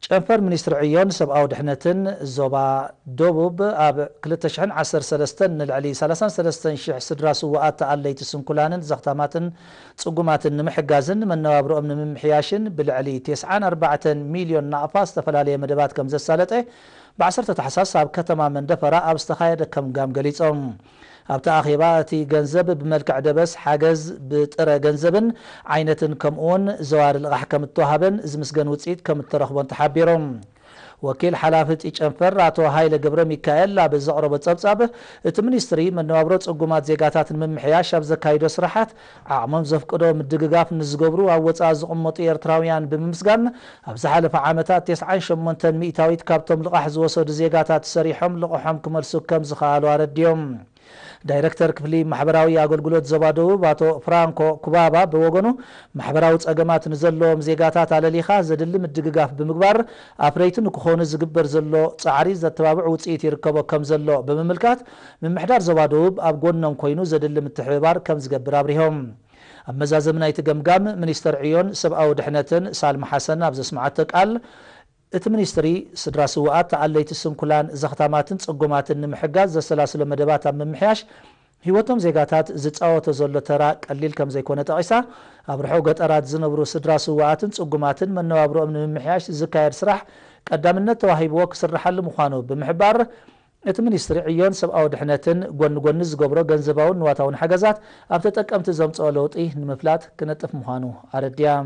ጨንፈር ሚኒስትሪ ዕዮን ሰብኣዊ ድሕነትን ዞባ ደቡብ ኣብ ክልተ ሽሕን ዓሰርተ ሰለስተን ንልዕሊ ሰላሳን ሰለስተን ሽሕ ስድራ ስውኣት ተኣለይቲ ስንኩላንን ዘኽታማትን ጽጉማትን ንምሕጋዝን መነባብሮኦም ንምምሕያሽን ብልዕሊ ተስዓን ኣርባዕተን ሚልዮን ናቕፋ ዝተፈላለየ መደባት ከም ዘሳለጠ ብ ዓሰርተ ታሕሳስ ኣብ ከተማ መንደፈራ ኣብ ዝተኻየደ ከምጋም ገሊጾም። ኣብቲ ኣኼባ እቲ ገንዘብ ብመልክዕ ደበስ ሓገዝ ብጥረ ገንዘብን ዓይነትን ከምኡውን ዘዋሪ ልቓሕ ከም እተዋሃበን ዝምስገን ውፅኢት ከም እተረኽቦን ተሓቢሮም። ወኪል ሓላፊ እቲ ጨንፈር ኣቶ ሃይለ ገብረ ሚካኤል ኣብ ዘቕረቦ ጸብጻብ እቲ ሚኒስትሪ መነባብሮ ጽጉማት ዜጋታት ንምምሕያሽ ኣብ ዘካይዶ ስራሓት ዓቕሞም ዘፍቅዶ ምድግጋፍ ንዝገብሩ ኣብ ወጻኢ ዝቕመጡ ኤርትራውያን ብምምስጋን ኣብ ዝሓለፈ ዓመታት ተስዓን ሸሞንተን ሚእታዊት ካብቶም ልቓሕ ዝወሰዱ ዜጋታት ሰሪሖም ልቕሖም ክመልሱ ከም ዝኸኣሉ ኣረድዮም። ዳይረክተር ክፍሊ ማሕበራዊ ኣገልግሎት ዞባ ደቡብ ኣቶ ፍራንኮ ኩባባ ብወገኑ ማሕበራዊ ጸገማት ንዘለዎም ዜጋታት ኣለሊኻ ዘድሊ ምድግጋፍ ብምግባር ኣፍረይቲ ንክኾኑ ዝግበር ዘሎ ጻዕሪ ዘተባብዕ ውጽኢት ይርከቦ ከም ዘሎ ብምምልካት ምምሕዳር ዞባ ደቡብ ኣብ ጎኖም ኮይኑ ዘድሊ ምትሕብባር ከም ዝገብር ኣብሪሆም። ኣብ መዛዘሚ ናይቲ ገምጋም ሚኒስተር ዕዮን ሰብኣዊ ድሕነትን ሳልማ ሓሰን ኣብ ዘስምዓቶ ቃል እቲ ሚኒስትሪ ስድራ ስውኣት ተኣለይቲ ስንኩላን ዘኽታማትን ጽጉማትን ንምሕጋዝ ዘሰላስሎ መደባት ኣብ ምምሕያሽ ህይወቶም ዜጋታት ዝጻወቶ ዘሎ ተራ ቀሊል ከም ዘይኮነ ጠቒሳ ኣብ ርሑቕ ገጠራት ዝነብሩ ስድራ ስውኣትን ጽጉማትን መነባብሮኦም ንምምሕያሽ ዝካየድ ስራሕ ቀዳምነት ተዋሂብዎ ክስርሓሉ ምዃኑ ብምሕባር እቲ ሚኒስትሪ ዕዮን ሰብኣዊ ድሕነትን ጎኒ ጎኒ ዝገብሮ ገንዘባውን ንዋታውን ሓገዛት ኣብ ተጠቀምቲ ዘምጽኦ ለውጢ ንምፍላጥ ክነጥፍ ምዃኑ ኣረድያ።